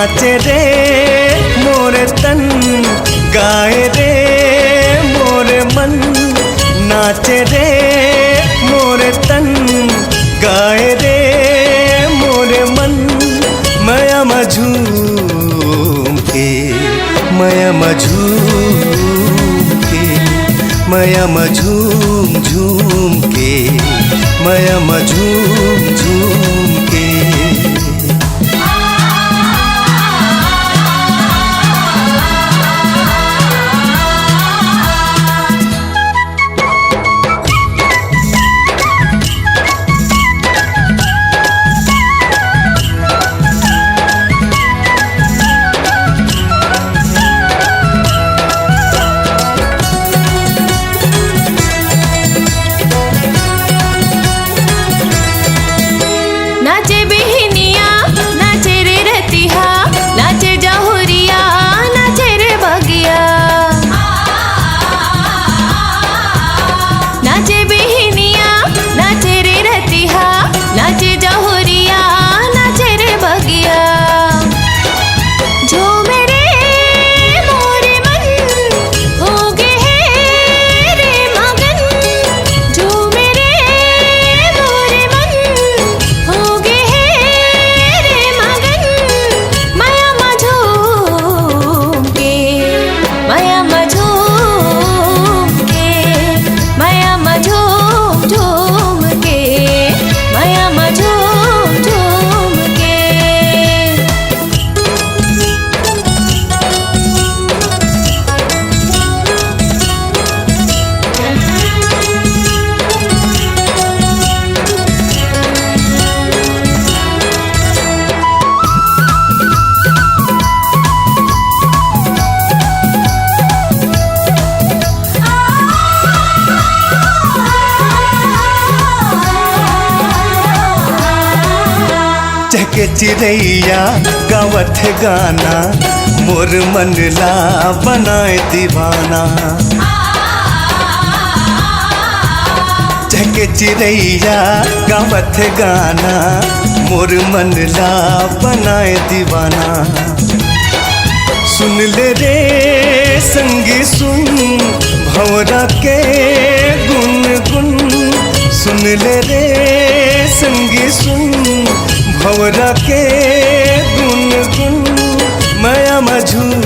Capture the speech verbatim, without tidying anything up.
नाचे रे मोर तन, गाए रे मोर मन। नाचे रे मोर तन, गाए रे मोर मन। मया म झूम के, मया म झूम के, मया म झूम झूम के, मया म झूम झूम के। नाचे बिहनिया, नाचे रे रतिहा, नाचे जहुरिया, नाचे रे बगिया। नाचे बिहनिया, नाचे रे रतिहा, नाचे जहुरिया, नाचे रे बगिया। झूम रे मोर मन, होगे हे रे मगन। झूम रे मोर मन, होगे हे रे मगन। मया म झूम के, मया म झूम के, मया म झूम झूम के, मया म झूम झूम के। चहके चिरैया गावत हे गाना, मोर मन ला बनाए दीवाना। चहके चिरैया गावत हे गाना, मोर मन ला बनाए दीवाना। सुन ले रे संगी सुन, भंवरा के गुनगुन। सुन ले रे संगी सुन, भंवरा के गुनगुन। मया म झूम